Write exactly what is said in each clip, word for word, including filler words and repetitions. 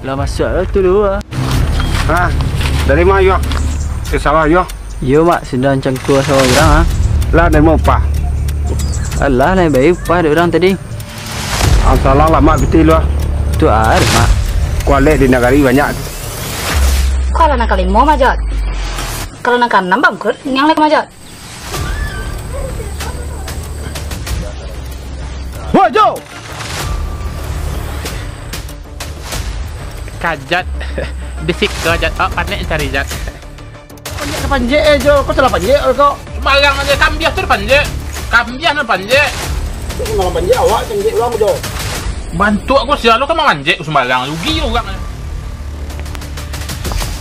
Lah masuak lah tu dulu ah. Ha, dari ma yo? Eh, sawah yo? Yo, Mak, sadang cangkua sawah urang ah. Lah, dari ma upah? Alah, lai bae upah dek urang tadi. Ang salang lah, Mak, pitih lu ah. Tu ari, Mak. Kualek di nagari banyak. Kok alah nan kalimo, Majot? Kalau nan kaanam bangkrut, niang lai ka Majot. Woi, Jo! Kajat. Di siko, Jat. Oh, panek cari, Jat. Panjek ka panjek, eh, Jo. Kau salah panjek, kau. Sembarang aja, kambiah tu dipanjek. Kambiah nan panjek. Tu sembarang panjek, awak panjek urang, Jo. Bantuak kau sia lo, kau mamanjek sembarang. Rugi urang.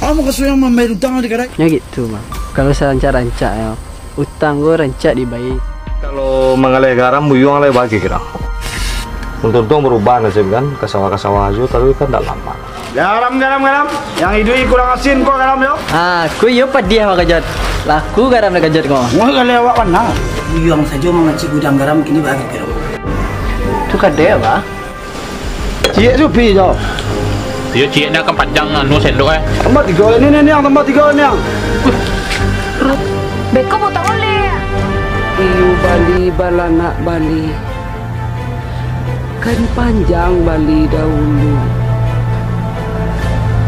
Amu kasu yang mambayar utang di kadai. Nya gitu, Mak. Kalau sarancak-rancak, yo. Utang ko rancak dibayia. Kalau mangaleh garam, buyuang lai bagi kiro. Untung-untung barubah nasib kan, ka sawah-ka sawah ajo, tapi kan ndak lamo. Garam, garam, garam. Yang iduik kurang asin ko garam yo. Ah, ko iyo padiah, Mak Kajat. Laku garam dek Kajat ko. Wah, galeh awak bana. Buyuang sajo mangacik gudang garam kini bagi kiro. Tu kadai, Pak? Ciek supi jo. Iyo, ciek ni akan panjang anu sendok, eh. Tambah tigo ni, ni, ni, tambah tigo ni. Beko potong oleh. Iyo bali balanak bali. Kan panjang bali dahulu.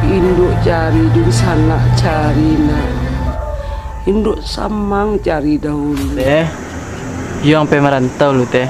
Induak cari dunsanak cari nak. Induak samang cari dahulu. Eh, iyo ampai marantau lu teh.